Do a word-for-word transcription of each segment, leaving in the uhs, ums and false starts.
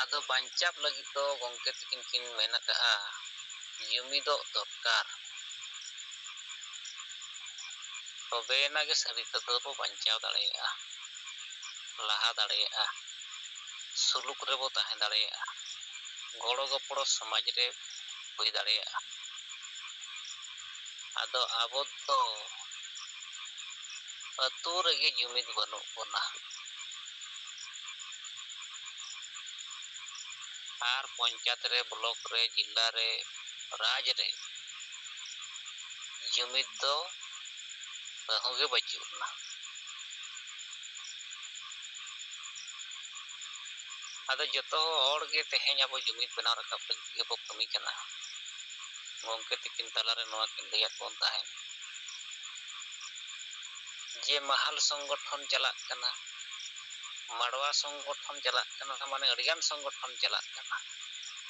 ᱟᱫᱚ ᱵᱟᱧᱪᱟᱣ ᱞᱟᱹᱜᱤᱫ ᱫᱚ ᱜᱚᱢᱠᱮ ᱛᱟᱹᱠᱤᱱ ᱠᱤᱱ ᱢᱮᱱ ᱟᱠᱟᱫᱼᱟ, ᱡᱩᱢᱤᱫᱚᱜ ᱫᱚᱨᱠᱟᱨ᱾ ᱛᱚᱵᱮᱭᱮᱱᱟ ᱜᱮ ᱥᱟᱹᱨᱤ ᱛᱮᱫᱚ ᱵᱚ ᱵᱟᱧᱪᱟᱣ ᱫᱟᱲᱮᱭᱟᱜᱼᱟ, ᱞᱟᱦᱟ ᱫᱟᱲᱮᱭᱟᱜᱼᱟ, ᱥᱩᱞᱩᱠ ᱨᱮᱵᱚ ᱛᱟᱦᱮᱸ ᱫᱟᱲᱮᱭᱟᱜᱼᱟ, ᱜᱚᱲᱚ ᱜᱚᱯᱚᱲᱚ ᱥᱚᱢᱟᱡᱽ ᱨᱮ ᱦᱩᱭ ᱫᱟᱲᱮᱭᱟᱜᱼᱟ᱾ ᱟᱫᱚ ᱟᱵᱚ ᱫᱚ ᱟᱹᱛᱩ ᱨᱮᱜᱮ ᱡᱩᱢᱤᱫ ᱵᱟᱹᱱᱩᱜ ᱵᱚᱱᱟ᱾ ᱟᱨ ᱯᱚᱧᱪᱟᱭᱮᱛ ᱨᱮ, ᱵᱞᱚᱠ ᱨᱮ, ᱡᱤᱞᱟ ᱨᱮ, ᱨᱟᱡᱽ ᱨᱮ ᱡᱩᱢᱤᱫ ᱫᱚ ᱠᱟᱹᱦᱩ ᱜᱮ ᱵᱟᱹᱪᱩᱜ ᱟᱱᱟ᱾ ᱟᱫᱚ ᱡᱚᱛᱚ ᱦᱚᱲ ᱜᱮ ᱛᱮᱦᱮᱧ ᱟᱵᱚ ᱡᱩᱢᱤᱫ ᱵᱮᱱᱟᱣ ᱨᱟᱠᱟᱵ ᱞᱟᱹᱜᱤᱫ ᱜᱮᱵᱚ ᱠᱟᱹᱢᱤ ᱠᱟᱱᱟ᱾ ᱜᱚᱢᱠᱮ ᱛᱤᱠᱤᱱ ᱛᱟᱞᱟᱨᱮ ᱱᱚᱣᱟ ᱠᱤᱱ ᱞᱟᱹᱭᱟᱫ ᱵᱚᱱ ᱛᱟᱦᱮᱸᱫ ᱡᱮ ᱢᱟᱦᱟᱞ ᱥᱚᱝᱜᱚᱴᱷᱚᱱ ᱪᱟᱞᱟᱜ ᱠᱟᱱᱟ, ᱢᱟᱰᱣᱟ ᱥᱚᱝᱜᱚᱴᱷᱚᱱ ᱪᱟᱞᱟᱜ ᱠᱟᱱᱟ, ᱢᱟᱱᱮ ᱟᱹᱰᱤᱜᱟᱱ ᱥᱚᱝᱜᱚᱴᱷᱚᱱ ᱪᱟᱞᱟᱜ ᱠᱟᱱᱟ᱾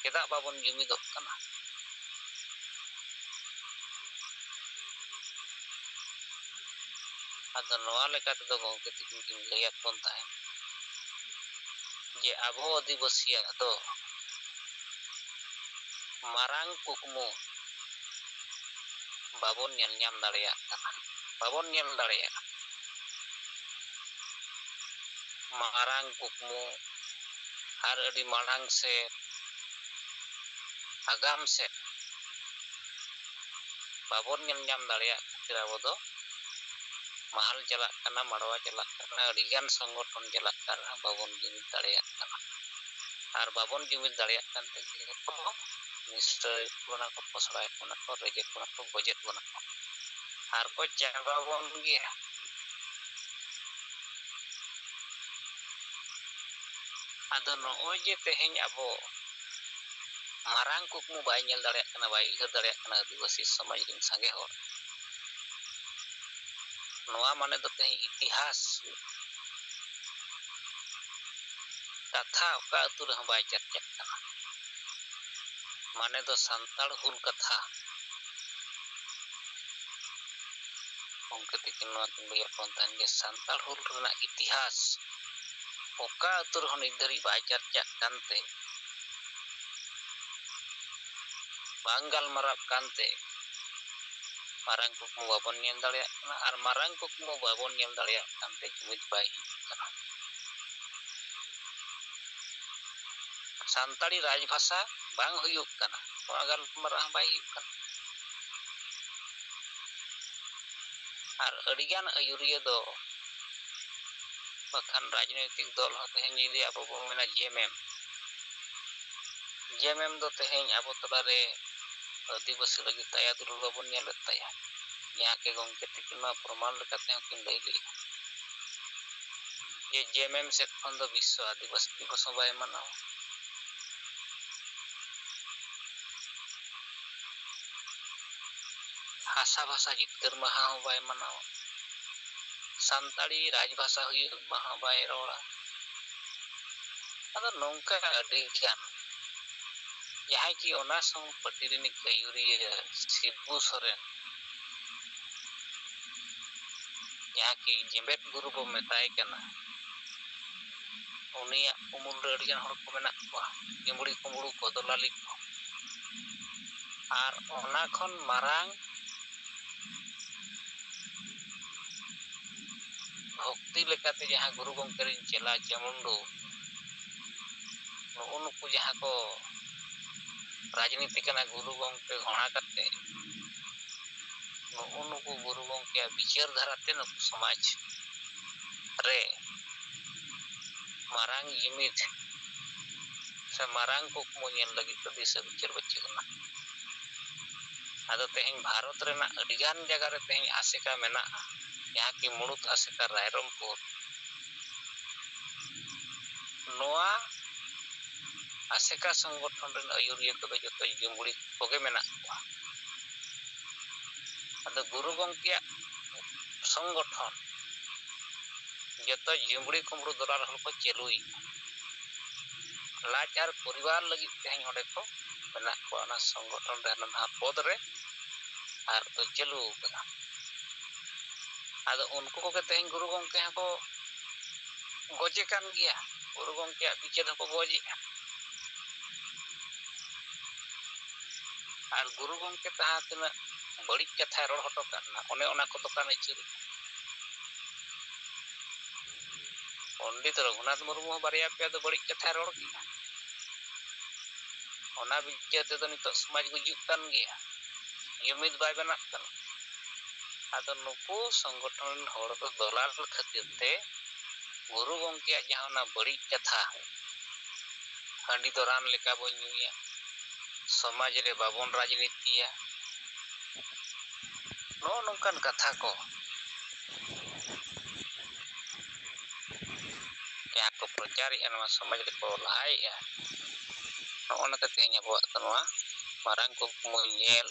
ᱪᱮᱫᱟᱜ ᱵᱟᱵᱚᱱ ᱡᱩᱢᱤᱫᱚᱜ ᱠᱟᱱᱟ? ᱟᱫᱚ ᱱᱚᱣᱟ ᱞᱮᱠᱟ ᱛᱮᱫᱚ ᱜᱚᱢᱠᱮ ᱛᱤᱠᱤᱱ ᱠᱤᱱ ᱞᱟᱹᱭᱟᱫ ᱵᱚᱱ ᱛᱟᱦᱮᱸᱫ ᱡᱮ ᱟᱵᱚ ᱟᱹᱫᱤᱵᱟᱹᱥᱤᱭᱟᱜ ᱫᱚ ᱢᱟᱨᱟᱝ ᱠᱩᱠᱢᱩ ᱵᱟᱵᱚᱱ ᱧᱮᱞ ᱧᱟᱢ ᱫᱟᱲᱮᱭᱟᱜ ᱠᱟᱱᱟ, ᱵᱟᱵᱚᱱ ᱧᱮᱞ ᱫᱟᱲᱮᱭᱟᱜᱼᱟ᱾ ᱢᱟᱨᱟᱝ ᱠᱩᱠᱢᱩ ᱟᱨ ᱟᱹᱰᱤ ᱢᱟᱲᱟᱝ ᱥᱮᱫ, ᱟᱜᱟᱢ ᱥᱮᱫ ᱵᱟᱵᱚᱱ ᱧᱮᱞ ᱧᱟᱢ ᱫᱟᱲᱮᱭᱟᱜ ᱠᱷᱟᱹᱛᱤᱨ ᱟᱵᱚ ᱫᱚ ᱢᱟᱦᱟᱞ ᱪᱟᱞᱟᱜ ᱠᱟᱱᱟ, ᱢᱟᱰᱣᱟ ᱪᱟᱞᱟᱜ ᱠᱟᱱᱟ, ᱟᱹᱰᱤᱜᱟᱱ ᱥᱚᱝᱜᱚᱴᱷᱚᱱ ᱪᱟᱞᱟᱜ ᱠᱟᱱ ᱨᱮᱦᱚᱸ ᱵᱟᱵᱚᱱ ᱡᱩᱢᱤᱫ ᱫᱟᱲᱮᱭᱟᱜ ᱠᱟᱱᱟ᱾ ᱟᱨ ᱵᱟᱵᱚᱱ ᱡᱩᱢᱤᱫ ᱫᱟᱲᱮᱭᱟᱜ ᱠᱟᱱ ᱛᱮᱜᱮ ᱠᱚ ᱱᱤᱥᱲᱟᱹᱭᱮᱫ ᱵᱚᱱᱟ ᱠᱚ, ᱯᱚᱥᱲᱟᱭᱮᱫ ᱵᱚᱱᱟ ᱠᱚ, ᱨᱮᱡᱮᱫ ᱵᱚᱱᱟ ᱠᱚ, ᱜᱚᱡᱮᱫ ᱵᱚᱱᱟ ᱠᱚ, ᱟᱨ ᱠᱚ ᱪᱟᱵᱟ ᱵᱚᱱ ᱜᱮᱭᱟ᱾ ᱟᱫᱚ ᱱᱚᱜᱼᱚᱭ ᱡᱮ ᱛᱮᱦᱮᱧ ᱟᱵᱚ ᱢᱟᱨᱟᱝ ᱠᱩᱠᱢᱩ ᱵᱟᱭ ᱧᱮᱞ ᱫᱟᱲᱮᱭᱟᱜ ᱠᱟᱱᱟ, ᱵᱟᱭ ᱩᱭᱦᱟᱹᱨ ᱫᱟᱲᱮᱭᱟᱜ ᱠᱟᱱᱟ ᱟᱹᱫᱤᱵᱟᱹᱥᱤ ᱥᱚᱢᱟᱡᱽ ᱨᱮᱱ ᱥᱟᱸᱜᱮ ᱦᱚᱲ, ᱱᱚᱣᱟ ᱢᱟᱱᱮ ᱫᱚ ᱛᱮᱦᱮᱧ ᱤᱛᱤᱦᱟᱥ ᱠᱟᱛᱷᱟ ᱚᱠᱟ ᱟᱹᱛᱩ ᱨᱮᱦᱚᱸ ᱵᱟᱭ ᱪᱟᱨᱪᱟᱜ ᱠᱟᱱᱟ᱾ ᱢᱟᱱᱮ ᱫᱚ ᱥᱟᱱᱛᱟᱲ ᱦᱩᱞ ᱠᱟᱛᱷᱟ ᱜᱚᱢᱠᱮ ᱛᱤᱠᱤᱱ ᱱᱚᱣᱟ ᱠᱤᱱ ᱞᱟᱹᱭᱟᱫ ᱵᱚᱱ ᱛᱟᱦᱮᱱ ᱡᱮ ᱥᱟᱱᱛᱟᱲ ᱦᱩᱞ ᱨᱮᱱᱟᱜ ᱤᱛᱤᱦᱟᱥ ᱚᱠᱟ ᱟᱹᱛᱩ ᱨᱮᱦᱚᱸ ᱱᱤᱛ ᱫᱷᱟᱹᱨᱤᱡ ᱵᱟᱭ ᱪᱟᱨᱪᱟᱜ ᱠᱟᱱᱛᱮ, ᱵᱟᱝ ᱜᱟᱞᱢᱟᱨᱟᱜ ᱠᱟᱱᱛᱮ, ᱢᱟᱨᱟᱝ ᱠᱩᱠᱢᱩ ᱵᱟᱵᱚᱱ ᱧᱮᱞ ᱫᱟᱲᱮᱭᱟᱜ ᱠᱟᱱᱟ᱾ ᱟᱨ ᱢᱟᱨᱟᱝ ᱠᱩᱠᱢᱩ ᱵᱟᱵᱚᱱ ᱧᱮᱞ ᱫᱟᱲᱮᱭᱟᱜ ᱠᱟᱱᱛᱮ ᱡᱩᱢᱤᱫ ᱵᱟᱭ ᱦᱩᱭᱩᱜ ᱠᱟᱱᱟ᱾ ᱥᱟᱱᱛᱟᱲᱤ ᱨᱟᱡᱽᱵᱷᱟᱥᱟ ᱵᱟᱝ ᱦᱩᱭᱩᱜ ᱠᱟᱱᱟ, ᱱᱚᱣᱟ ᱜᱟᱞᱢᱟᱨᱟᱣ ᱦᱚᱸ ᱵᱟᱭ ᱦᱩᱭᱩᱜ ᱠᱟᱱᱟ᱾ ᱟᱨ ᱟᱹᱰᱤᱜᱟᱱ ᱟᱹᱭᱩᱨᱤᱭᱟᱹ ᱫᱚ, ᱵᱟᱠᱷᱟᱱ ᱨᱟᱡᱽᱱᱳᱭᱛᱤᱠ ᱫᱚᱞ ᱦᱚᱸ ᱛᱮᱦᱮᱧ ᱡᱩᱫᱤ ᱟᱵᱚ ᱵᱚᱱ ᱢᱮᱱᱟ ᱡᱮᱢᱮᱢ, ᱡᱮᱢᱮᱢ ᱫᱚ ᱛᱮᱦᱮᱧ ᱟᱵᱚ ᱛᱟᱞᱟᱨᱮ ᱟᱹᱫᱤᱵᱟᱹᱥᱤ ᱞᱟᱹᱜᱤᱫ ᱫᱟᱭᱟ ᱫᱩᱞᱟᱹᱲ ᱵᱟᱵᱚᱱ ᱧᱮᱞᱮᱫ ᱛᱟᱭᱟ᱾ ᱡᱟᱦᱟᱸ ᱜᱮ ᱜᱚᱢᱠᱮ ᱛᱤᱠᱤᱱ ᱱᱚᱣᱟ ᱯᱨᱚᱢᱟᱱ ᱞᱮᱠᱟᱛᱮ ᱦᱚᱸᱠᱤᱱ ᱞᱟᱹᱭ ᱞᱮᱫᱼᱟ ᱡᱮ ᱡᱮᱢᱮᱢ ᱥᱮᱫ ᱠᱷᱚᱱ ᱫᱚ ᱵᱤᱥᱥᱚ ᱟᱹᱫᱤᱵᱟᱹᱥᱤ ᱫᱤᱵᱚᱥ ᱦᱚᱸ ᱵᱟᱭ ᱢᱟᱱᱟᱣᱟ᱾ ᱦᱟᱥᱟ ᱵᱷᱟᱥᱟ ᱡᱤᱛᱠᱟᱹᱨ ᱢᱟᱦᱟ ᱦᱚᱸ ᱵᱟᱭ ᱢᱟᱱᱟᱣᱟ᱾ ᱥᱟᱱᱛᱟᱲᱤ ᱨᱟᱡᱽᱵᱷᱟᱥᱟ ᱦᱩᱭᱩᱜ ᱢᱟᱦᱟ ᱵᱟᱭ ᱨᱚᱲᱟ᱾ ᱟᱫᱚ ᱱᱚᱝᱠᱟ ᱟᱹᱰᱤ ᱜᱟᱱ ᱡᱟᱦᱟᱸᱭ ᱠᱤ ᱚᱱᱟ ᱥᱚᱝ ᱯᱟᱹᱴᱤ ᱨᱤᱱᱤᱡ ᱟᱹᱭᱩᱨᱤᱭᱟᱹ ᱥᱤᱵᱩ ᱥᱚᱨᱮᱱ, ᱡᱟᱦᱟᱸ ᱠᱤ ᱡᱮᱢᱵᱮᱫ ᱜᱩᱨᱩ ᱵᱚ ᱢᱮᱛᱟᱭ ᱠᱟᱱᱟ, ᱩᱱᱤᱭᱟᱜ ᱩᱢᱩᱞ ᱨᱮ ᱟᱹᱰᱤᱜᱟᱱ ᱦᱚᱲ ᱠᱚ ᱢᱮᱱᱟᱜ ᱠᱚᱣᱟ, ᱡᱩᱢᱲᱤ ᱠᱩᱢᱵᱽᱲᱩ ᱠᱚ, ᱫᱚᱞᱟᱞᱤ ᱠᱚ᱾ ᱟᱨ ᱚᱱᱟ ᱠᱷᱚᱱ ᱢᱟᱨᱟᱝ ᱵᱷᱚᱠᱛᱤ ᱞᱮᱠᱟᱛᱮ ᱡᱟᱦᱟᱸ ᱜᱩᱨᱩ ᱜᱚᱢᱠᱮ ᱨᱮᱱ ᱪᱮᱞᱟ ᱪᱟᱢᱩᱱᱰᱩ, ᱱᱩᱜᱼᱩ ᱱᱩᱠᱩ ᱡᱟᱦᱟᱸ ᱠᱚ ᱨᱟᱡᱽᱱᱤᱛᱤ ᱠᱟᱱᱟ, ᱜᱩᱨᱩ ᱜᱚᱢᱠᱮ ᱜᱷᱚᱬᱟ ᱠᱟᱛᱮ ᱱᱩᱜᱼᱩ ᱱᱩᱠᱩ ᱜᱩᱨᱩ ᱜᱚᱢᱠᱮᱭᱟᱜ ᱵᱤᱪᱟᱹᱨ ᱫᱷᱟᱨᱟᱛᱮ ᱱᱩᱠᱩ ᱥᱚᱢᱟᱡᱽ ᱨᱮ ᱢᱟᱨᱟᱝ ᱡᱩᱢᱤᱫ ᱥᱮ ᱢᱟᱨᱟᱝ ᱠᱩᱠᱢᱩ ᱧᱮᱞ ᱞᱟᱹᱜᱤᱫ ᱫᱚ ᱫᱤᱥᱟᱹ ᱵᱤᱪᱟᱹᱨ ᱵᱟᱹᱪᱩᱜ ᱟᱱᱟ᱾ ᱟᱫᱚ ᱛᱮᱦᱮᱧ ᱵᱷᱟᱨᱚᱛ ᱨᱮᱱᱟᱜ ᱟᱹᱰᱤᱜᱟᱱ ᱡᱟᱭᱜᱟ ᱨᱮ ᱛᱮᱦᱮᱧ ᱟᱥᱮᱠᱟ ᱢᱮᱱᱟᱜᱼᱟ, ᱡᱟᱦᱟᱸ ᱠᱤ ᱢᱩᱲᱩᱫ ᱟᱥᱮᱠᱟ ᱨᱟᱭᱨᱚᱝᱯᱩᱨ᱾ ᱱᱚᱣᱟ ᱟᱥᱮᱠᱟ ᱥᱚᱝᱜᱚᱴᱷᱚᱱ ᱨᱮᱱ ᱟᱹᱭᱩᱨᱤᱭᱟᱹ ᱠᱚᱫᱚ ᱡᱚᱛᱚ ᱡᱩᱢᱵᱽᱲᱤ ᱠᱚᱜᱮ ᱢᱮᱱᱟᱜ ᱠᱚᱣᱟ᱾ ᱟᱫᱚ ᱜᱩᱨᱩ ᱜᱚᱢᱠᱮᱭᱟᱜ ᱥᱚᱝᱜᱚᱴᱷᱚᱱ ᱡᱚᱛᱚ ᱡᱩᱢᱵᱽᱲᱤ ᱠᱩᱢᱵᱽᱲᱩ ᱫᱚᱞᱟᱞ ᱦᱚᱲ ᱠᱚ ᱪᱟᱹᱞᱩᱭᱮᱫᱼᱟ᱾ ᱞᱟᱡ ᱟᱨ ᱯᱚᱨᱤᱵᱟᱨ ᱞᱟᱹᱜᱤᱫ ᱛᱮᱦᱮᱧ ᱚᱸᱰᱮ ᱠᱚ ᱢᱮᱱᱟᱜ ᱠᱚᱣᱟ, ᱚᱱᱟ ᱥᱚᱝᱜᱚᱴᱷᱚᱱ ᱨᱮ ᱦᱟᱱᱟ ᱱᱟᱣᱟ ᱯᱚᱫᱽ ᱨᱮ ᱟᱨ ᱠᱚ ᱪᱟᱹᱞᱩ ᱟᱠᱟᱫᱟ᱾ ᱟᱫᱚ ᱩᱱᱠᱩ ᱠᱚᱜᱮ ᱛᱮᱦᱮᱧ ᱜᱩᱨᱩ ᱜᱚᱢᱠᱮ ᱦᱚᱸᱠᱚ ᱜᱚᱡᱮ ᱠᱟᱱ ᱜᱮᱭᱟ, ᱜᱩᱨᱩ ᱜᱚᱢᱠᱮᱭᱟᱜ ᱵᱤᱪᱟᱹᱨ ᱦᱚᱸᱠᱚ ᱜᱚᱡᱮᱜᱼᱟ᱾ ᱟᱨ ᱜᱩᱨᱩ ᱜᱚᱢᱠᱮ ᱡᱟᱦᱟᱸ ᱛᱤᱱᱟᱹᱜ ᱵᱟᱹᱲᱤᱡ ᱠᱟᱛᱷᱟᱭ ᱨᱚᱲ ᱦᱚᱴᱚ ᱠᱟᱜ ᱱᱟ, ᱚᱱᱮ ᱚᱱᱟ ᱠᱚ ᱫᱚᱠᱟᱱ ᱟᱹᱪᱩᱨ᱾ ᱯᱚᱱᱰᱤᱛ ᱨᱚᱜᱷᱩᱱᱟᱛᱷ ᱢᱩᱨᱢᱩ ᱦᱚᱸ ᱵᱟᱨᱭᱟ ᱯᱮᱭᱟ ᱫᱚ ᱵᱟᱹᱲᱤᱡ ᱠᱟᱛᱷᱟᱭ ᱨᱚᱲ ᱠᱮᱜᱼᱟ᱾ ᱚᱱᱟ ᱵᱤᱪᱟᱹᱨ ᱛᱮᱫᱚ ᱱᱤᱛᱚᱜ ᱥᱚᱢᱟᱡᱽ ᱜᱩᱡᱩᱜ ᱠᱟᱱ ᱜᱮᱭᱟ, ᱡᱩᱢᱤᱫ ᱵᱟᱭ ᱵᱮᱱᱟᱜ ᱠᱟᱱᱟ᱾ ᱟᱫᱚ ᱱᱩᱠᱩ ᱥᱚᱝᱜᱚᱴᱷᱚᱱ ᱨᱮᱱ ᱦᱚᱲ ᱫᱚ ᱫᱚᱞᱟᱞ ᱠᱷᱟᱹᱛᱤᱨ ᱛᱮ ᱜᱩᱨᱩ ᱜᱚᱢᱠᱮᱭᱟᱜ ᱡᱟᱦᱟᱸ ᱚᱱᱟ ᱵᱟᱹᱲᱤᱡ ᱠᱟᱛᱷᱟ, ᱦᱟᱺᱰᱤ ᱫᱚ ᱨᱟᱱ ᱞᱮᱠᱟ ᱵᱚᱱ ᱧᱩᱭᱟ, ᱥᱚᱢᱟᱡᱽ ᱨᱮ ᱵᱟᱵᱚᱱ ᱨᱟᱡᱽᱱᱤᱛᱤᱭᱟ, ᱱᱚᱜᱼᱚ ᱱᱚᱝᱠᱟᱱ ᱠᱟᱛᱷᱟ ᱠᱚ ᱡᱟᱦᱟᱸ ᱠᱚ ᱯᱨᱚᱪᱟᱨᱮᱜᱼᱟ, ᱱᱚᱣᱟ ᱥᱚᱢᱟᱡᱽ ᱨᱮᱠᱚ ᱞᱟᱦᱟᱭᱮᱜᱼᱟ, ᱱᱚᱜᱼᱚ ᱱᱚᱝᱠᱟ ᱛᱮᱦᱮᱧ ᱟᱵᱚᱣᱟᱜ ᱫᱚ ᱱᱚᱣᱟ ᱢᱟᱨᱟᱝ ᱠᱩᱠᱢᱩ ᱧᱮᱞ,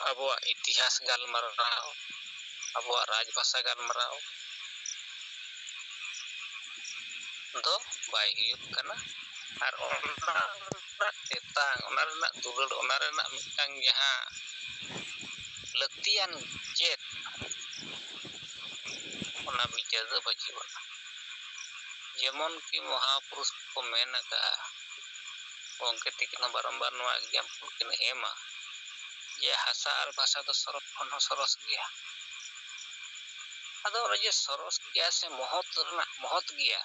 ᱟᱵᱚᱣᱟᱜ ᱤᱛᱤᱦᱟᱥ ᱜᱟᱞᱢᱟᱨᱟᱣ, ᱟᱵᱚᱣᱟᱜ ᱨᱟᱡᱽᱵᱷᱟᱥᱟ ᱜᱟᱞᱢᱟᱨᱟᱣ, ᱫᱚ ᱵᱟᱭ ᱦᱩᱭᱩᱜ ᱠᱟᱱᱟ᱾ ᱟᱨ ᱚᱱᱟ ᱨᱮᱱᱟᱜ ᱛᱮᱛᱟᱝ, ᱚᱱᱟ ᱨᱮᱱᱟᱜ ᱫᱩᱞᱟᱹᱲ, ᱚᱱᱟ ᱨᱮᱱᱟᱜ ᱢᱤᱫᱴᱟᱝ ᱡᱟᱦᱟᱸ ᱞᱟᱹᱠᱛᱤᱭᱟᱱ ᱪᱮᱫ, ᱚᱱᱟ ᱵᱤᱪᱟᱹᱨ ᱫᱚ ᱵᱟᱹᱪᱩᱜ ᱟᱱᱟ᱾ ᱡᱮᱢᱚᱱ ᱠᱤ ᱢᱚᱦᱟᱯᱩᱨᱩᱥ ᱠᱚ ᱢᱮᱱ ᱟᱠᱟᱫᱼᱟ, ᱜᱚᱢᱠᱮ ᱛᱤᱠᱤᱱ ᱦᱚᱸ ᱵᱟᱨᱚᱢᱵᱟᱨ ᱱᱚᱣᱟ example ᱠᱤᱱ ᱮᱢᱟ ᱡᱮ ᱦᱟᱥᱟ ᱟᱨ ᱵᱷᱟᱥᱟ ᱫᱚ ᱥᱚᱨᱚᱥ ᱠᱷᱚᱱ ᱦᱚᱸ ᱥᱚᱨᱚᱥ ᱜᱮᱭᱟ᱾ ᱟᱫᱚ ᱚᱱᱮ ᱡᱮ ᱥᱚᱨᱚᱥ ᱜᱮᱭᱟ ᱥᱮ ᱢᱚᱦᱚᱛ ᱨᱮᱱᱟᱜ ᱢᱚᱦᱚᱛ ᱜᱮᱭᱟ,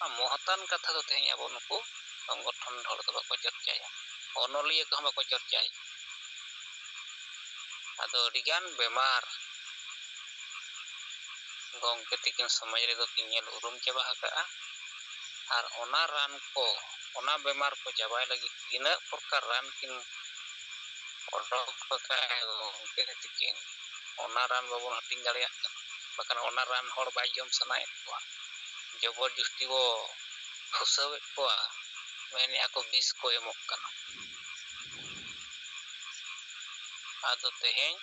ᱚᱱᱟ ᱢᱚᱦᱚᱛᱟᱱ ᱠᱟᱛᱷᱟ ᱫᱚ ᱛᱮᱦᱮᱧ ᱟᱵᱚ ᱱᱩᱠᱩ ᱥᱚᱝᱜᱚᱴᱷᱚᱱ ᱦᱚᱲ ᱫᱚ ᱵᱟᱠᱚ ᱪᱚᱨᱪᱟᱭᱟ, ᱚᱱᱚᱞᱤᱭᱟᱹ ᱠᱚᱦᱚᱸ ᱵᱟᱠᱚ ᱪᱚᱨᱪᱟᱭᱟ᱾ ᱟᱫᱚ ᱟᱹᱰᱤᱜᱟᱱ ᱵᱮᱢᱟᱨ ᱜᱚᱢᱠᱮ ᱛᱤᱠᱤᱱ ᱥᱚᱢᱟᱡᱽ ᱨᱮᱫᱚ ᱠᱤᱱ ᱧᱮᱞ ᱩᱨᱩᱢ ᱪᱟᱵᱟ ᱟᱠᱟᱫᱼᱟ᱾ ᱟᱨ ᱚᱱᱟ ᱨᱟᱱ ᱠᱚ, ᱚᱱᱟ ᱵᱮᱢᱟᱨ ᱠᱚ ᱪᱟᱵᱟᱭ ᱞᱟᱹᱜᱤᱫ ᱛᱤᱱᱟᱹᱜ ᱯᱨᱚᱠᱟᱨ ᱨᱟᱱ ᱠᱤᱱ ᱚᱰᱚᱠ ᱟᱠᱟᱫᱼᱟ ᱜᱚᱢᱠᱮ ᱛᱤᱠᱤᱱ, ᱚᱱᱟ ᱨᱟᱱ ᱵᱟᱵᱚᱱ ᱦᱟᱹᱴᱤᱧ ᱫᱟᱲᱮᱭᱟᱜ ᱠᱟᱱᱟ᱾ ᱵᱟᱠᱷᱟᱱ ᱚᱱᱟ ᱨᱟᱱ ᱦᱚᱲ ᱵᱟᱭ ᱡᱚᱢ ᱥᱟᱱᱟᱭᱮᱫ ᱠᱚᱣᱟ, ᱡᱚᱵᱚᱨ ᱡᱚᱥᱛᱤ ᱵᱚ ᱯᱷᱩᱥᱟᱹᱣᱮᱫ ᱠᱚᱣᱟ, ᱢᱮᱱᱮᱫᱼᱟ ᱠᱚ ᱵᱤᱥ ᱠᱚ ᱮᱢᱚᱜ ᱠᱟᱱᱟ᱾ ᱟᱫᱚ ᱛᱮᱦᱮᱧ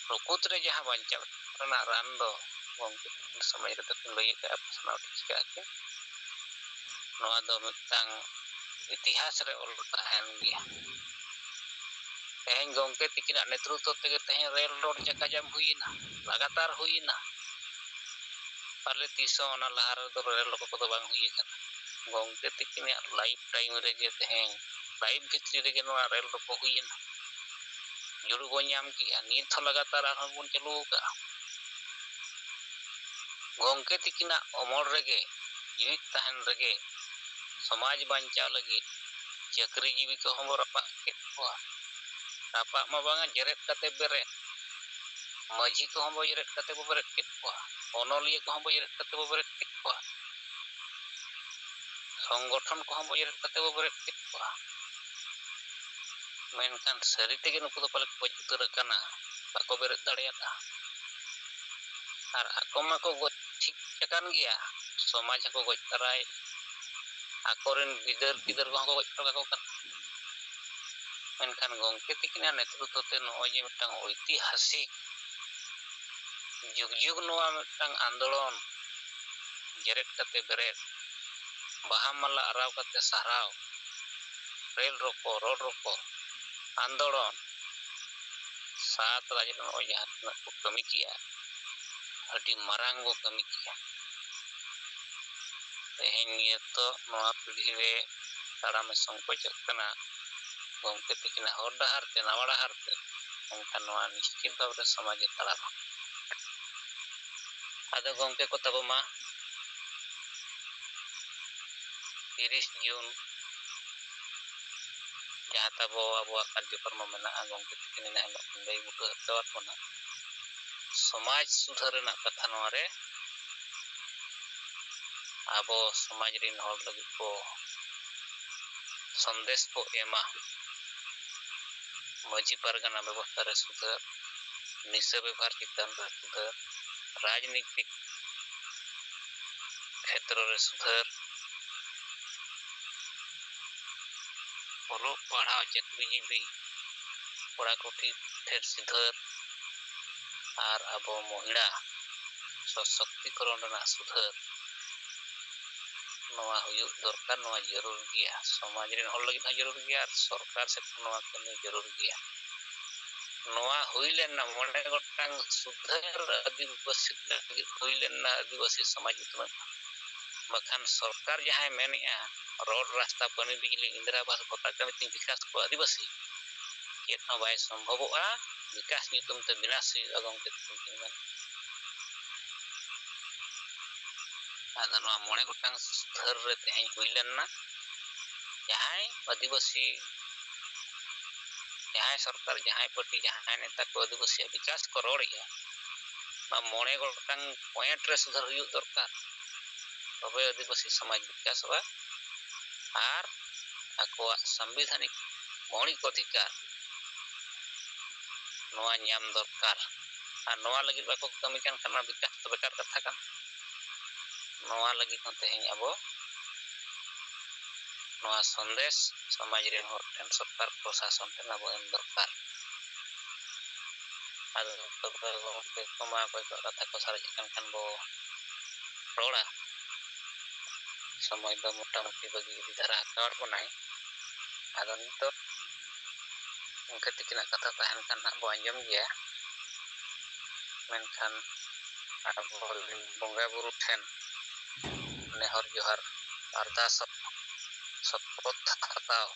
ᱯᱨᱚᱠᱩᱛ ᱨᱮ ᱡᱟᱦᱟᱸ ᱵᱟᱧᱪᱟᱣ ᱨᱮᱱᱟᱜ ᱨᱟᱱ ᱫᱚ ᱜᱚᱢᱠᱮ ᱥᱚᱢᱟᱡᱽ ᱨᱮᱫᱚ ᱠᱤᱱ ᱞᱟᱹᱭ ᱟᱠᱟᱫᱼᱟ, ᱯᱟᱥᱱᱟᱣ ᱴᱷᱤᱠ ᱟᱠᱟᱫᱼᱟ ᱠᱤᱱ᱾ ᱱᱚᱣᱟ ᱫᱚ ᱢᱤᱫᱴᱟᱝ ᱤᱛᱤᱦᱟᱥ ᱨᱮ ᱚᱞ ᱛᱟᱦᱮᱱ ᱜᱮᱭᱟ᱾ ᱛᱮᱦᱮᱧ ᱜᱚᱢᱠᱮ ᱛᱤᱠᱤᱱᱟᱜ ᱱᱮᱛᱨᱚᱛᱛᱚ ᱛᱮᱜᱮ ᱛᱮᱦᱮᱧ ᱨᱮᱞ ᱨᱳᱰ ᱪᱟᱠᱟ ᱡᱟᱢ ᱦᱩᱭᱮᱱᱟ, ᱞᱟᱜᱟᱛᱟᱨ ᱦᱩᱭᱮᱱᱟ᱾ ᱯᱟᱞᱮ ᱛᱤᱥ ᱦᱚᱸ ᱚᱱᱟ ᱞᱟᱦᱟ ᱨᱮᱫᱚ ᱨᱮᱞ ᱨᱚᱯᱚ ᱠᱚᱫᱚ ᱵᱟᱝ ᱦᱩᱭ ᱟᱠᱟᱱᱟ᱾ ᱜᱚᱢᱠᱮ ᱛᱤᱠᱤᱱᱟᱜ ᱞᱟᱭᱤᱯᱷ ᱴᱟᱭᱤᱢ ᱨᱮᱜᱮ ᱛᱮᱦᱮᱧ ᱞᱟᱭᱤᱯᱷ ᱵᱷᱤᱛᱨᱤ ᱨᱮᱜᱮ ᱱᱚᱣᱟ ᱨᱮᱞ ᱨᱚᱯᱚ ᱦᱩᱭᱮᱱᱟ᱾ ᱡᱩᱲᱩ ᱵᱚᱱ ᱧᱟᱢ ᱠᱮᱜᱼᱟ, ᱱᱤᱛ ᱦᱚᱸ ᱞᱟᱜᱟᱛᱟᱨ ᱟᱨᱦᱚᱸ ᱵᱚᱱ ᱪᱟᱹᱞᱩ ᱟᱠᱟᱫᱼᱟ᱾ ᱜᱚᱢᱠᱮ ᱛᱤᱠᱤᱱᱟᱜ ᱚᱢᱚᱞ ᱨᱮᱜᱮ, ᱡᱤᱣᱤᱫ ᱛᱟᱦᱮᱱ ᱨᱮᱜᱮ, ᱥᱚᱢᱟᱡᱽ ᱵᱟᱧᱪᱟᱣ ᱞᱟᱹᱜᱤᱫ ᱪᱟᱹᱠᱨᱤ ᱡᱤᱣᱤ ᱠᱚᱦᱚᱸ ᱵᱚ ᱨᱟᱯᱟᱜ ᱠᱮᱫ ᱠᱚᱣᱟ᱾ ᱨᱟᱯᱟᱜ ᱢᱟ ᱵᱟᱝᱟ, ᱡᱮᱨᱮᱫ ᱠᱟᱛᱮ ᱵᱮᱨᱮᱫ᱾ ᱢᱟᱹᱡᱷᱤ ᱠᱚᱦᱚᱸ ᱵᱚ ᱡᱮᱨᱮᱫ ᱠᱟᱛᱮ ᱵᱚ ᱵᱮᱨᱮᱫ ᱠᱮᱫ ᱠᱚᱣᱟ, ᱚᱱᱚᱞᱤᱭᱟᱹ ᱠᱚᱦᱚᱸ ᱵᱚ ᱡᱮᱨᱮᱫ ᱠᱟᱛᱮ ᱵᱚ ᱵᱮᱨᱮᱫ ᱠᱮᱫ ᱠᱚᱣᱟ, ᱥᱚᱝᱜᱚᱴᱷᱚᱱ ᱠᱚᱦᱚᱸ ᱵᱚ ᱡᱮᱨᱮᱫ ᱠᱟᱛᱮ ᱵᱚ ᱵᱮᱨᱮᱫ ᱠᱮᱫ ᱠᱚᱣᱟ᱾ ᱢᱮᱱᱠᱷᱟᱱ ᱥᱟᱹᱨᱤ ᱛᱮᱜᱮ ᱱᱩᱠᱩ ᱫᱚ ᱯᱟᱞᱮ ᱠᱚ ᱜᱚᱡ ᱩᱛᱟᱹᱨ ᱟᱠᱟᱱᱟ, ᱵᱟᱠᱚ ᱵᱮᱨᱮᱫ ᱫᱟᱲᱮᱭᱟᱫᱼᱟ᱾ ᱟᱨ ᱟᱠᱚ ᱢᱟᱠᱚ ᱜᱚᱡ ᱴᱷᱤᱠ ᱟᱠᱟᱱ ᱜᱮᱭᱟ, ᱥᱚᱢᱟᱡᱽ ᱦᱚᱸᱠᱚ ᱜᱚᱡ ᱛᱟᱨᱟᱭᱮᱫ, ᱟᱠᱚᱨᱮᱱ ᱵᱤᱫᱟᱹᱨ ᱯᱤᱫᱟᱹᱨ ᱠᱚᱦᱚᱸ ᱠᱚ ᱜᱚᱡ ᱦᱚᱴᱚ ᱠᱟᱠᱚ ᱠᱟᱱᱟ᱾ ᱢᱮᱱᱠᱷᱟᱱ ᱜᱚᱢᱠᱮ ᱛᱤᱠᱤᱱᱟᱜ ᱱᱮᱛᱨᱤᱛᱵ ᱛᱮ ᱱᱚᱜᱼᱚᱭ ᱡᱮ ᱢᱤᱫᱴᱟᱝ ᱳᱭᱛᱤᱦᱟᱥᱤᱠ ᱡᱩᱜᱽ ᱡᱩᱜᱽ ᱱᱚᱣᱟ ᱢᱤᱫᱴᱟᱝ ᱟᱱᱫᱳᱲᱚᱱ, ᱡᱮᱨᱮᱫ ᱠᱟᱛᱮ ᱵᱮᱨᱮᱫ, ᱵᱟᱦᱟ ᱢᱟᱞᱟ ᱟᱨᱟᱣ ᱠᱟᱛᱮ ᱥᱟᱨᱦᱟᱣ, ᱨᱮᱞ ᱨᱚᱯᱚ, ᱨᱚᱲ ᱨᱚᱯᱚ, ᱟᱱᱫᱳᱲᱚᱱ, ᱥᱟᱛ ᱨᱟᱡᱽ ᱨᱮ ᱱᱚᱜᱼᱚᱭ ᱡᱟᱦᱟᱸ ᱛᱤᱱᱟᱹᱜ ᱠᱚ ᱠᱟᱹᱢᱤ ᱠᱮᱜᱼᱟ, ᱟᱹᱰᱤ ᱢᱟᱨᱟᱝ ᱵᱚ ᱠᱟᱹᱢᱤ ᱠᱮᱜᱼᱟ᱾ ᱛᱮᱦᱮᱧ ᱱᱤᱛᱚᱜ ᱱᱚᱣᱟ ᱯᱤᱲᱦᱤ ᱨᱮ ᱛᱟᱲᱟᱢᱮ ᱥᱚᱝᱠᱚᱪᱚᱜ ᱠᱟᱱᱟ ᱜᱚᱢᱠᱮ ᱛᱤᱠᱤᱱᱟᱜ ᱦᱚᱨ ᱰᱟᱦᱟᱨ ᱛᱮ, ᱱᱟᱣᱟ ᱰᱟᱦᱟᱨ ᱛᱮ, ᱮᱱᱠᱷᱟᱱ ᱱᱚᱣᱟ ᱱᱤᱥᱪᱤᱛ ᱵᱷᱟᱵᱽ ᱨᱮ ᱥᱚᱢᱟᱡᱽ ᱮ ᱛᱟᱲᱟᱢᱟ᱾ ᱟᱫᱚ ᱜᱚᱢᱠᱮ ᱠᱚ ᱛᱟᱵᱚ ᱢᱟ, ᱛᱤᱨᱤᱥ ᱡᱩᱱ ᱡᱟᱦᱟᱸ ᱛᱟᱵᱚ ᱟᱵᱚᱣᱟᱜ ᱠᱟᱨᱡᱚᱠᱨᱚᱢ ᱢᱮᱱᱟᱜᱼᱟ, ᱜᱚᱢᱠᱮ ᱛᱤᱠᱤᱱ ᱮᱱᱟᱝ ᱦᱤᱞᱳᱜ ᱠᱤᱱ ᱞᱟᱹᱭ ᱵᱩᱴᱟᱹ ᱦᱚᱪᱚᱣᱟᱫ ᱵᱚᱱᱟ᱾ ᱥᱚᱢᱟᱡᱽ ᱥᱩᱫᱷᱟᱹᱨ ᱨᱮᱱᱟᱜ ᱠᱟᱛᱷᱟ ᱱᱚᱣᱟ ᱨᱮ ᱟᱵᱚ ᱥᱚᱢᱟᱡᱽ ᱨᱤᱱ ᱦᱚᱲ ᱞᱟᱹᱜᱤᱫ ᱠᱚ ᱥᱚᱱᱫᱮᱥ ᱠᱚ ᱮᱢᱟ᱾ ᱢᱟᱹᱡᱷᱤ ᱯᱟᱨᱜᱟᱱᱟ ᱵᱮᱵᱚᱥᱛᱷᱟ ᱨᱮ ᱥᱩᱫᱷᱟᱹᱨ, ᱱᱤᱥᱟᱹ ᱵᱮᱵᱷᱟᱨ ᱪᱮᱛᱟᱱ ᱨᱮ ᱥᱩᱫᱷᱟᱹᱨ, ᱨᱟᱡᱽᱱᱤᱛᱤᱠ ᱠᱷᱮᱛᱨᱚ ᱨᱮ ᱥᱩᱫᱷᱟᱹᱨ, ᱚᱞᱚᱜ ᱯᱟᱲᱦᱟᱣ ᱪᱟᱹᱠᱨᱤ ᱡᱤᱵᱤ ᱠᱚᱲᱟ ᱠᱩᱲᱤ ᱴᱷᱮᱱ ᱥᱩᱫᱷᱟᱹᱨ, ᱟᱨ ᱟᱵᱚ ᱢᱚᱦᱤᱞᱟ ᱥᱚᱥᱚᱠᱛᱤᱠᱚᱨᱚᱱ ᱨᱮᱱᱟᱜ ᱥᱩᱫᱷᱟᱹᱨ, ᱱᱚᱣᱟ ᱦᱩᱭᱩᱜ ᱫᱚᱨᱠᱟᱨ, ᱱᱚᱣᱟ ᱡᱟᱹᱨᱩᱲ ᱜᱮᱭᱟ᱾ ᱥᱚᱢᱟᱡᱽ ᱨᱮᱱ ᱦᱚᱲ ᱞᱟᱹᱜᱤᱫ ᱦᱚᱸ ᱡᱟᱹᱨᱩᱲ ᱜᱮᱭᱟ ᱟᱨ ᱥᱚᱨᱠᱟᱨ ᱥᱮᱫ ᱠᱷᱚᱱ ᱱᱚᱣᱟ ᱠᱟᱹᱢᱤ ᱡᱟᱹᱨᱩᱲ ᱜᱮᱭᱟ᱾ ᱱᱚᱣᱟ ᱦᱩᱭ ᱞᱮᱱᱟ, ᱢᱚᱬᱮ ᱜᱚᱴᱟᱝ ᱥᱩᱫᱷᱟᱹᱨ ᱟᱹᱫᱤᱵᱟᱹᱥᱤ ᱞᱟᱹᱜᱤᱫ ᱦᱩᱭ ᱞᱮᱱᱟ ᱟᱹᱫᱤᱵᱟᱹᱥᱤ ᱥᱚᱢᱟᱡᱽ ᱩᱛᱱᱟᱹᱣ᱾ ᱵᱟᱠᱷᱟᱱ ᱥᱚᱨᱠᱟᱨ ᱡᱟᱦᱟᱸᱭ ᱢᱮᱱᱮᱜᱼᱟ, ᱨᱳᱰ, ᱨᱟᱥᱛᱟ, ᱯᱟᱹᱱᱤ, ᱵᱤᱡᱽᱞᱤ, ᱤᱱᱫᱤᱨᱟ ᱟᱵᱟᱥ, ᱵᱷᱟᱛᱟ ᱠᱟᱹᱢᱤ ᱛᱤᱧ ᱵᱤᱠᱟᱥ ᱠᱚ ᱟᱹᱫᱤᱵᱟᱹᱥᱤ, ᱪᱮᱫ ᱦᱚᱸ ᱵᱟᱭ ᱥᱚᱢᱵᱷᱚᱵᱚᱜᱼᱟ᱾ ᱵᱤᱠᱟᱥ ᱧᱩᱛᱩᱢ ᱛᱮ ᱵᱤᱱᱟᱥ ᱦᱩᱭᱩᱜᱼᱟ ᱜᱚᱢᱠᱮ ᱛᱟᱹᱠᱤᱱ ᱠᱤᱱ ᱢᱮᱱ᱾ ᱟᱫᱚ ᱱᱚᱣᱟ ᱢᱚᱬᱮ ᱜᱚᱴᱟᱝ ᱥᱩᱫᱷᱟᱹᱨ ᱨᱮ ᱛᱮᱦᱮᱧ ᱦᱩᱭ ᱞᱮᱱᱟ, ᱡᱟᱦᱟᱸᱭ ᱟᱹᱫᱤᱵᱟᱹᱥᱤ, ᱡᱟᱦᱟᱸᱭ ᱥᱚᱨᱠᱟᱨ, ᱡᱟᱦᱟᱸᱭ ᱯᱟᱹᱴᱤ, ᱡᱟᱦᱟᱸᱭ ᱱᱮᱛᱟ ᱠᱚ ᱟᱹᱫᱤᱵᱟᱹᱥᱤᱭᱟᱜ ᱵᱤᱠᱟᱥ ᱠᱚ ᱨᱚᱲᱮᱜᱼᱟ, ᱱᱚᱣᱟ ᱢᱚᱬᱮ ᱜᱚᱴᱟᱝ ᱯᱚᱭᱮᱱᱴ ᱨᱮ ᱥᱩᱫᱷᱟᱹᱨ ᱦᱩᱭᱩᱜ ᱫᱚᱨᱠᱟᱨ, ᱛᱚᱵᱮ ᱟᱹᱫᱤᱵᱟᱹᱥᱤ ᱥᱚᱢᱟᱡᱽ ᱵᱤᱠᱟᱥᱚᱜᱼᱟ ᱟᱨ ᱟᱠᱚᱣᱟᱜ ᱥᱟᱝᱵᱤᱫᱷᱟᱱᱤᱠ ᱢᱳᱣᱞᱤᱠ ᱚᱫᱷᱤᱠᱟᱨ ᱱᱚᱣᱟ ᱧᱟᱢ ᱫᱚᱨᱠᱟᱨ᱾ ᱟᱨ ᱱᱚᱣᱟ ᱞᱟᱹᱜᱤᱫ ᱵᱟᱠᱚ ᱠᱟᱹᱢᱤ ᱠᱟᱱ ᱠᱷᱟᱱ ᱚᱱᱟ ᱵᱤᱠᱟᱥ ᱫᱚ ᱵᱮᱠᱟᱨ ᱠᱟᱛᱷᱟ ᱠᱟᱱᱟ᱾ ᱱᱚᱣᱟ ᱞᱟᱹᱜᱤᱫ ᱦᱚᱸ ᱛᱮᱦᱮᱧ ᱟᱵᱚ ᱱᱚᱣᱟ ᱥᱚᱱᱫᱮᱥ ᱥᱚᱢᱟᱡᱽ ᱨᱮᱱ ᱦᱚᱲ ᱴᱷᱮᱱ, ᱥᱚᱨᱠᱟᱨ ᱯᱨᱚᱥᱟᱥᱚᱱ ᱴᱷᱮᱱ ᱟᱵᱚ ᱮᱢ ᱫᱚᱨᱠᱟᱨ᱾ ᱟᱫᱚ ᱛᱚᱵᱮ ᱜᱚᱢᱠᱮ ᱠᱚᱢᱟ ᱚᱠᱚᱭ ᱠᱚᱣᱟᱜ ᱠᱟᱛᱷᱟ ᱠᱚ ᱥᱟᱨᱮᱡ ᱟᱠᱟᱱ ᱠᱷᱟᱱ ᱵᱚ ᱨᱚᱲᱟ᱾ ᱥᱚᱢᱚᱭ ᱫᱚ ᱢᱚᱴᱟᱢᱩᱴᱤ ᱵᱷᱟᱹᱜᱤ ᱤᱫᱤ ᱫᱷᱟᱨᱟ ᱟᱠᱟᱣᱟᱫ ᱵᱚᱱᱟᱭ᱾ ᱟᱫᱚ ᱱᱤᱛᱚᱜ ᱜᱚᱢᱠᱮ ᱛᱤᱠᱤᱱᱟᱜ ᱠᱟᱛᱷᱟ ᱛᱟᱦᱮᱱ ᱠᱷᱟᱱ ᱦᱟᱸᱜ ᱵᱚ ᱟᱸᱡᱚᱢ ᱜᱮᱭᱟ᱾ ᱢᱮᱱᱠᱷᱟᱱ ᱟᱵᱚ ᱵᱚᱸᱜᱟ ᱵᱩᱨᱩ ᱴᱷᱮᱱ ᱱᱮᱦᱚᱨ ᱡᱚᱦᱟᱨ, ᱟᱨᱫᱟᱥ, ᱥᱚᱯᱚᱛ ᱦᱟᱛᱟᱣ,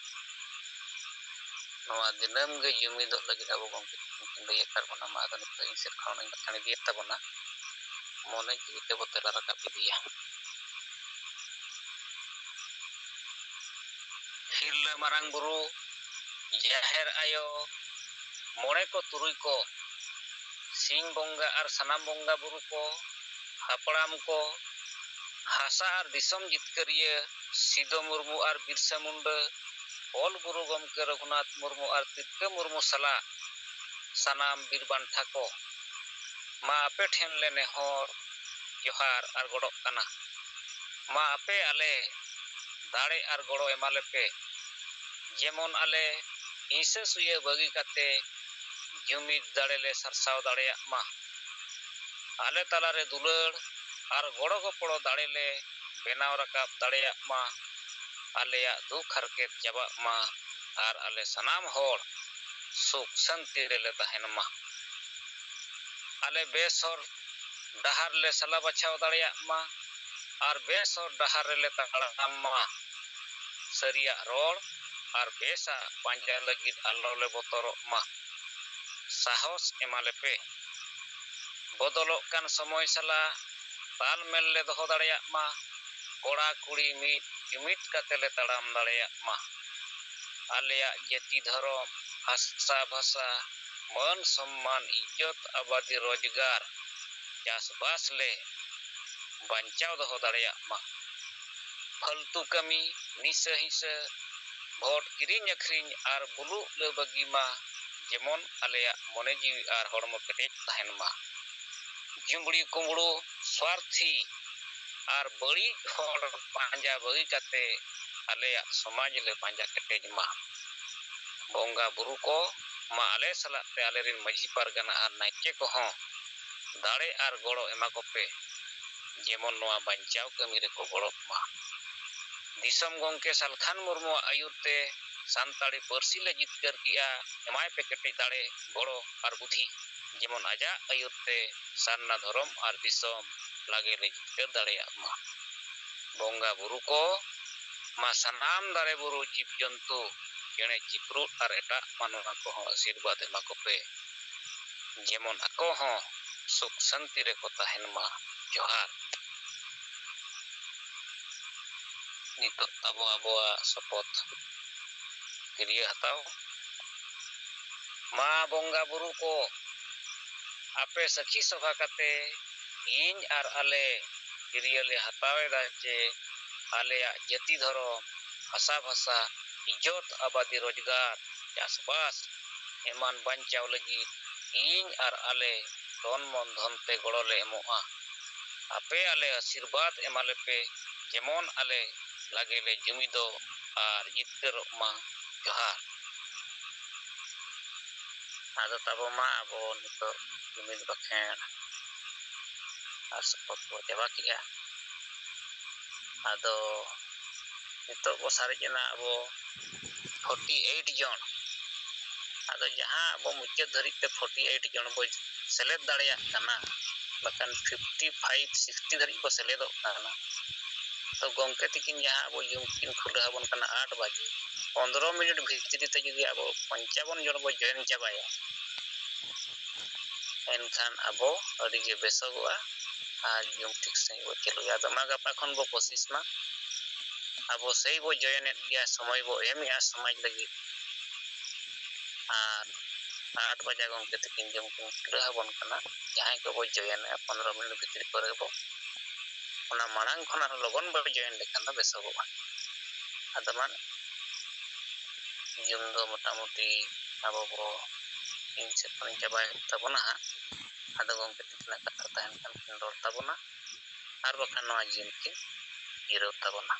ᱱᱚᱣᱟ ᱫᱤᱱᱟᱹᱢ ᱜᱮ ᱡᱩᱢᱤᱫᱚᱜ ᱞᱟᱹᱜᱤᱫ ᱟᱵᱚ ᱜᱚᱢᱠᱮ ᱛᱟᱹᱠᱤᱱ ᱠᱤᱱ ᱞᱟᱹᱭ ᱟᱠᱟᱫ ᱵᱚᱱᱟ᱾ ᱢᱟ ᱟᱫᱚ ᱱᱤᱛᱚᱜ ᱤᱧ ᱥᱮᱫ ᱠᱷᱚᱱ ᱚᱱᱟᱧ ᱵᱟᱠᱷᱮᱬ ᱤᱫᱤᱭᱮᱫ ᱛᱟᱵᱚᱱᱟ, ᱢᱚᱱᱮ ᱡᱤᱣᱤ ᱛᱮᱵᱚ ᱛᱮᱞᱟ ᱨᱟᱠᱟᱵ ᱤᱫᱤᱭᱟ᱾ ᱦᱤᱨᱞᱟᱹ ᱢᱟᱨᱟᱝ ᱵᱩᱨᱩ, ᱡᱟᱦᱮᱨ ᱟᱭᱳ, ᱢᱚᱬᱮ ᱠᱚ ᱛᱩᱨᱩᱭ ᱠᱚ, ᱥᱤᱧ ᱵᱚᱸᱜᱟ ᱟᱨ ᱥᱟᱱᱟᱢ ᱵᱚᱸᱜᱟ ᱵᱩᱨᱩ ᱠᱚ, ᱦᱟᱯᱲᱟᱢ ᱠᱚ, ᱦᱟᱥᱟ ᱟᱨ ᱫᱤᱥᱚᱢ ᱡᱤᱛᱠᱟᱹᱨᱤᱭᱟᱹ ᱥᱤᱫᱚ ᱢᱩᱨᱢᱩ ᱟᱨ ᱵᱤᱨᱥᱟ ᱢᱩᱱᱰᱟᱹ, ᱚᱞ ᱜᱩᱨᱩ ᱜᱚᱢᱠᱮ ᱨᱚᱜᱷᱩᱱᱟᱛᱷ ᱢᱩᱨᱢᱩ ᱟᱨ ᱛᱤᱞᱠᱟᱹ ᱢᱩᱨᱢᱩ ᱥᱟᱞᱟᱜ ᱥᱟᱱᱟᱢ ᱵᱤᱨ ᱵᱟᱱᱴᱟ ᱠᱚ, ᱢᱟ ᱟᱯᱮ ᱴᱷᱮᱱ ᱞᱮ ᱱᱮᱦᱚᱨ ᱡᱚᱦᱟᱨ ᱟᱨ ᱜᱚᱰᱚᱜ ᱠᱟᱱᱟ᱾ ᱢᱟ ᱟᱯᱮ ᱟᱞᱮ ᱫᱟᱲᱮ ᱟᱨ ᱜᱚᱲᱚ ᱮᱢᱟ ᱞᱮᱯᱮ, ᱡᱮᱢᱚᱱ ᱟᱞᱮ ᱦᱤᱸᱥᱟᱹ ᱥᱩᱭᱟᱹ ᱵᱟᱹᱜᱤ ᱠᱟᱛᱮ ᱡᱩᱢᱤᱫ ᱫᱟᱲᱮ ᱞᱮ ᱥᱟᱨᱥᱟᱣ ᱫᱟᱲᱮᱭᱟᱜ ᱢᱟ᱾ ᱟᱞᱮ ᱛᱟᱞᱟᱨᱮ ᱫᱩᱞᱟᱹᱲ ᱟᱨ ᱜᱚᱲᱚ ᱜᱚᱯᱚᱲᱚ ᱫᱟᱲᱮ ᱞᱮ ᱵᱮᱱᱟᱣ ᱨᱟᱠᱟᱵ ᱫᱟᱲᱮᱭᱟᱜ ᱢᱟ᱾ ᱟᱞᱮᱭᱟᱜ ᱫᱩᱠ ᱦᱟᱨᱠᱮᱛ ᱪᱟᱵᱟᱜ ᱢᱟ ᱟᱨ ᱟᱞᱮ ᱥᱟᱱᱟᱢ ᱦᱚᱲ ᱥᱩᱠ ᱥᱟᱱᱛᱤ ᱨᱮᱞᱮ ᱛᱟᱦᱮᱱ ᱢᱟ᱾ ᱟᱞᱮ ᱵᱮᱥ ᱦᱚᱨ ᱰᱟᱦᱟᱨ ᱞᱮ ᱥᱟᱞᱟ ᱵᱟᱪᱷᱟᱣ ᱫᱟᱲᱮᱭᱟᱜ ᱢᱟ ᱟᱨ ᱵᱮᱥ ᱦᱚᱨ ᱰᱟᱦᱟᱨ ᱨᱮᱞᱮ ᱛᱟᱲᱟᱢ ᱢᱟ᱾ ᱥᱟᱹᱨᱤᱭᱟᱜ ᱨᱚᱲ ᱟᱨ ᱵᱮᱥᱟᱜ ᱯᱟᱸᱡᱟ ᱞᱟᱹᱜᱤᱫ ᱟᱞᱚᱞᱮ ᱵᱚᱛᱚᱨᱚᱜ ᱢᱟ᱾ ᱥᱟᱦᱚᱥ ᱮᱢᱟᱞᱮᱯᱮ᱾ ᱵᱚᱫᱚᱞᱚᱜ ᱠᱟᱱ ᱥᱚᱢᱚᱭ ᱥᱟᱞᱟᱜ ᱛᱟᱞᱢᱮᱞ ᱞᱮ ᱫᱚᱦᱚ ᱫᱟᱲᱮᱭᱟᱜ ᱢᱟ᱾ ᱠᱚᱲᱟ ᱠᱩᱲᱤ ᱢᱤᱫ ᱡᱩᱢᱤᱫ ᱠᱟᱛᱮ ᱞᱮ ᱛᱟᱲᱟᱢ ᱫᱟᱲᱮᱭᱟᱜ ᱢᱟ᱾ ᱟᱞᱮᱭᱟᱜ ᱡᱟᱹᱛᱤ ᱫᱷᱚᱨᱚᱢ, ᱦᱟᱥᱟ ᱵᱷᱟᱥᱟ, ᱢᱟᱹᱱ ᱥᱚᱢᱢᱟᱱ, ᱤᱡᱽᱡᱚᱛ ᱟᱵᱟᱫᱤ ᱨᱳᱡᱽᱜᱟᱨ, ᱪᱟᱥᱵᱟᱥ ᱞᱮ ᱵᱟᱧᱪᱟᱣ ᱫᱚᱦᱚ ᱫᱟᱲᱮᱭᱟᱜ ᱢᱟ᱾ ᱯᱷᱟᱹᱞᱛᱩ ᱠᱟᱹᱢᱤ, ᱱᱤᱥᱟᱹ ᱦᱤᱸᱥᱟᱹ, ᱵᱷᱳᱴ ᱠᱤᱨᱤᱧ ᱟᱹᱠᱷᱨᱤᱧ ᱟᱨ ᱵᱩᱞᱩᱜ ᱞᱮ ᱵᱟᱹᱜᱤ ᱢᱟ, ᱡᱮᱢᱚᱱ ᱟᱞᱮᱭᱟᱜ ᱢᱚᱱᱮ ᱡᱤᱣᱤ ᱟᱨ ᱦᱚᱲᱢᱚ ᱠᱮᱴᱮᱡ ᱛᱟᱦᱮᱱ ᱢᱟ᱾ ᱡᱩᱢᱲᱤ ᱠᱩᱢᱲᱩ, ᱥᱣᱟᱨᱛᱷᱤ ᱟᱨ ᱵᱟᱹᱲᱤᱡ ᱦᱚᱲ ᱯᱟᱸᱡᱟ ᱵᱟᱹᱜᱤ ᱠᱟᱛᱮ ᱟᱞᱮᱭᱟᱜ ᱥᱚᱢᱟᱡᱽ ᱞᱮ ᱯᱟᱸᱡᱟ ᱠᱮᱴᱮᱡ ᱢᱟ᱾ ᱵᱚᱸᱜᱟ ᱵᱩᱨᱩ ᱠᱚ ᱢᱟ ᱟᱞᱮ ᱥᱟᱞᱟᱜ ᱛᱮ ᱟᱞᱮᱨᱮᱱ ᱢᱟᱹᱡᱷᱤ ᱯᱟᱨᱜᱟᱱᱟ ᱟᱨ ᱱᱟᱭᱠᱮ ᱠᱚᱦᱚᱸ ᱫᱟᱲᱮ ᱟᱨ ᱜᱚᱲᱚ ᱮᱢᱟ ᱠᱚᱯᱮ, ᱡᱮᱢᱚᱱ ᱱᱚᱣᱟ ᱵᱟᱧᱪᱟᱣ ᱠᱟᱹᱢᱤ ᱨᱮᱠᱚ ᱜᱚᱲᱚᱜ ᱢᱟ᱾ ᱫᱤᱥᱚᱢ ᱜᱚᱢᱠᱮ ᱥᱟᱞᱠᱷᱟᱱ ᱢᱩᱨᱢᱩᱣᱟᱜ ᱟᱹᱭᱩᱨ ᱛᱮ ᱥᱟᱱᱛᱟᱲᱤ ᱯᱟᱹᱨᱥᱤ ᱞᱮ ᱡᱤᱛᱠᱟᱹᱨ ᱠᱮᱜᱼᱟ᱾ ᱮᱢᱟᱭ ᱯᱮ ᱠᱮᱴᱮᱡ ᱫᱟᱲᱮ, ᱜᱚᱲᱚ ᱟᱨ ᱵᱩᱫᱷᱤ, ᱡᱮᱢᱚᱱ ᱟᱡᱟᱜ ᱟᱹᱭᱩᱨ ᱛᱮ ᱥᱟᱨᱱᱟ ᱫᱷᱚᱨᱚᱢ ᱟᱨ ᱫᱤᱥᱚᱢ ᱞᱟᱜᱮ ᱞᱮ ᱡᱤᱛᱠᱟᱹᱨ ᱫᱟᱲᱮᱭᱟᱜ ᱢᱟ᱾ ᱵᱚᱸᱜᱟ ᱵᱩᱨᱩ ᱠᱚ ᱢᱟ ᱥᱟᱱᱟᱢ ᱫᱟᱨᱮ ᱵᱩᱨᱩ, ᱡᱤᱵᱽ ᱡᱚᱱᱛᱩ, ᱪᱮᱬᱮ ᱪᱤᱯᱨᱩᱫ ᱟᱨ ᱮᱴᱟᱜ ᱢᱟᱱᱣᱟ ᱠᱚᱦᱚᱸ ᱟᱥᱤᱨᱵᱟᱫᱽ ᱮᱢᱟ ᱠᱚᱯᱮ, ᱡᱮᱢᱚᱱ ᱟᱠᱚ ᱦᱚᱸ ᱥᱩᱠ ᱥᱟᱱᱛᱤ ᱨᱮᱠᱚ ᱛᱟᱦᱮᱱ ᱢᱟ᱾ ᱡᱚᱦᱟᱨ᱾ ᱱᱤᱛᱚᱜ ᱟᱵᱚ ᱟᱵᱚᱣᱟᱜ ᱥᱚᱯᱚᱛ ᱠᱤᱨᱭᱟᱹ ᱦᱟᱛᱟᱣ᱾ ᱢᱟ ᱵᱚᱸᱜᱟ ᱵᱩᱨᱩ ᱠᱚ, ᱟᱯᱮ ᱥᱟᱹᱠᱷᱤ ᱥᱚᱵᱷᱟ ᱠᱟᱛᱮ ᱤᱧ ᱟᱨ ᱟᱞᱮ ᱠᱤᱨᱭᱟᱹ ᱞᱮ ᱦᱟᱛᱟᱣ ᱮᱫᱟ ᱡᱮ ᱟᱞᱮᱭᱟᱜ ᱡᱟᱹᱛᱤ ᱫᱷᱚᱨᱚᱢ, ᱦᱟᱥᱟ ᱵᱷᱟᱥᱟ, ᱤᱡᱽᱡᱚᱛ ᱟᱵᱟᱫᱤ ᱨᱳᱡᱽᱜᱟᱨ, ᱪᱟᱥᱵᱟᱥ ᱮᱢᱟᱱ ᱵᱟᱧᱪᱟᱣ ᱞᱟᱹᱜᱤᱫ ᱤᱧ ᱟᱨ ᱟᱞᱮ ᱛᱚᱱ ᱢᱚᱱ ᱫᱷᱚᱱ ᱛᱮ ᱜᱚᱲᱚ ᱞᱮ ᱮᱢᱚᱜᱼᱟ᱾ ᱟᱯᱮ ᱟᱞᱮ ᱟᱥᱤᱨᱵᱟᱫᱽ ᱮᱢᱟᱞᱮᱯᱮ, ᱡᱮᱢᱚᱱ ᱟᱞᱮ ᱞᱟᱜᱮ ᱞᱮ ᱡᱩᱢᱤᱫᱚᱜ ᱟᱨ ᱡᱤᱛᱠᱟᱹᱨᱚᱜ ᱢᱟ᱾ ᱡᱚᱦᱟᱨ᱾ ᱟᱫᱚ ᱛᱟᱵᱚ ᱢᱟ ᱟᱵᱚ ᱱᱤᱛᱚᱜ ᱡᱩᱢᱤᱫ ᱵᱟᱠᱷᱮᱬ ᱟᱨ ᱥᱚᱯᱚᱛ ᱵᱚ ᱪᱟᱵᱟ ᱠᱮᱜᱼᱟ᱾ ᱟᱫᱚ ᱱᱤᱛᱚᱜ ᱵᱚ ᱥᱟᱨᱮᱡ ᱮᱱᱟ ᱟᱵᱚ forty eight ᱡᱚᱱ᱾ ᱟᱫᱚ ᱡᱟᱦᱟᱸ ᱟᱵᱚ ᱢᱩᱪᱟᱹᱫ ᱫᱷᱟᱹᱨᱤᱡ ᱛᱮ ᱯᱷᱳᱨᱴᱤ ᱮᱭᱤᱴ ᱡᱚᱱ ᱵᱚ ᱥᱮᱞᱮᱫ ᱫᱟᱲᱮᱭᱟᱜ ᱠᱟᱱᱟ, ᱵᱟᱠᱷᱟᱱ ᱯᱷᱤᱯᱴᱤ ᱯᱷᱟᱭᱤᱵᱷ ᱥᱤᱠᱥᱴᱤ ᱫᱷᱟᱹᱨᱤᱡ ᱵᱚ ᱥᱮᱞᱮᱫᱚᱜ ᱠᱟᱱᱟ, ᱛᱚ ᱜᱚᱢᱠᱮ ᱛᱤᱠᱤᱱ ᱡᱟᱦᱟᱸ ᱟᱵᱚ ᱡᱩᱢ ᱠᱤᱱ ᱠᱷᱩᱞᱟᱹᱣ ᱟᱵᱚᱱ ᱠᱟᱱᱟ ᱟᱴ ᱵᱟᱡᱮ, ᱯᱚᱱᱫᱽᱨᱚ ᱢᱤᱱᱤᱴ ᱵᱷᱤᱛᱨᱤ ᱛᱮ ᱡᱩᱫᱤ ᱟᱵᱚ ᱯᱚᱧᱪᱟᱵᱚᱱ ᱡᱚᱱ ᱵᱚ ᱡᱚᱭᱮᱱ ᱪᱟᱵᱟᱭᱟ, ᱮᱱᱠᱷᱟᱱ ᱟᱵᱚ ᱟᱹᱰᱤ ᱜᱮ ᱵᱮᱥᱚᱜᱚᱜᱼᱟ ᱟᱨ ᱡᱩᱢ ᱴᱷᱤᱠ ᱥᱟᱺᱦᱤᱡ ᱵᱚ ᱪᱟᱹᱞᱩᱭᱟ᱾ ᱟᱫᱚ ᱢᱟ ᱜᱟᱯᱟ ᱠᱷᱚᱱ ᱵᱚ ᱠᱳᱥᱤᱥ ᱢᱟ, ᱟᱵᱚ ᱥᱮᱭ ᱵᱚ ᱡᱚᱭᱮᱱᱮᱫ ᱜᱮᱭᱟ, ᱥᱚᱢᱚᱭ ᱵᱚ ᱮᱢᱮᱜᱼᱟ ᱥᱚᱢᱟᱡᱽ ᱞᱟᱹᱜᱤᱫ, ᱟᱨ ᱟᱴ ᱵᱟᱡᱟ ᱜᱚᱢᱠᱮ ᱛᱤᱠᱤᱱ ᱡᱩᱢ ᱠᱤᱱ ᱠᱷᱩᱞᱟᱹᱣ ᱟᱵᱚᱱ ᱠᱟᱱᱟ᱾ ᱡᱟᱦᱟᱸᱭ ᱠᱚᱵᱚ ᱡᱚᱭᱮᱱᱮᱜᱼᱟ ᱯᱚᱱᱨᱚ ᱢᱤᱱᱤᱴ ᱵᱷᱤᱛᱨᱤ ᱠᱚᱨᱮ ᱵᱚ, ᱚᱱᱟ ᱢᱟᱲᱟᱝ ᱠᱷᱚᱱ ᱟᱨᱦᱚᱸ ᱞᱚᱜᱚᱱ ᱵᱚ ᱡᱚᱭᱮᱱ ᱞᱮᱠᱷᱟᱱ ᱫᱚ ᱵᱮᱥᱚᱜᱚᱜᱼᱟ᱾ ᱟᱫᱚ ᱢᱟ ᱡᱩᱢ ᱫᱚ ᱢᱚᱴᱟᱢᱩᱴᱤ ᱟᱵᱚ ᱵᱚ ᱤᱧ ᱥᱮᱫ ᱠᱷᱚᱱᱤᱧ ᱪᱟᱵᱟᱭᱮᱫ ᱛᱟᱵᱚᱱᱟ ᱦᱟᱸᱜ᱾ ᱟᱫᱚ ᱜᱚᱢᱠᱮ ᱛᱤᱠᱤᱱᱟᱜ ᱠᱟᱛᱷᱟ ᱛᱟᱦᱮᱱ ᱠᱷᱟᱱ ᱠᱤᱱ ᱨᱚᱲ ᱛᱟᱵᱚᱱᱟ, ᱟᱨ ᱵᱟᱠᱷᱟᱱ ᱱᱚᱣᱟ ᱡᱤᱢ ᱠᱤᱱ ᱡᱤᱨᱟᱹᱣ ᱛᱟᱵᱚᱱᱟ᱾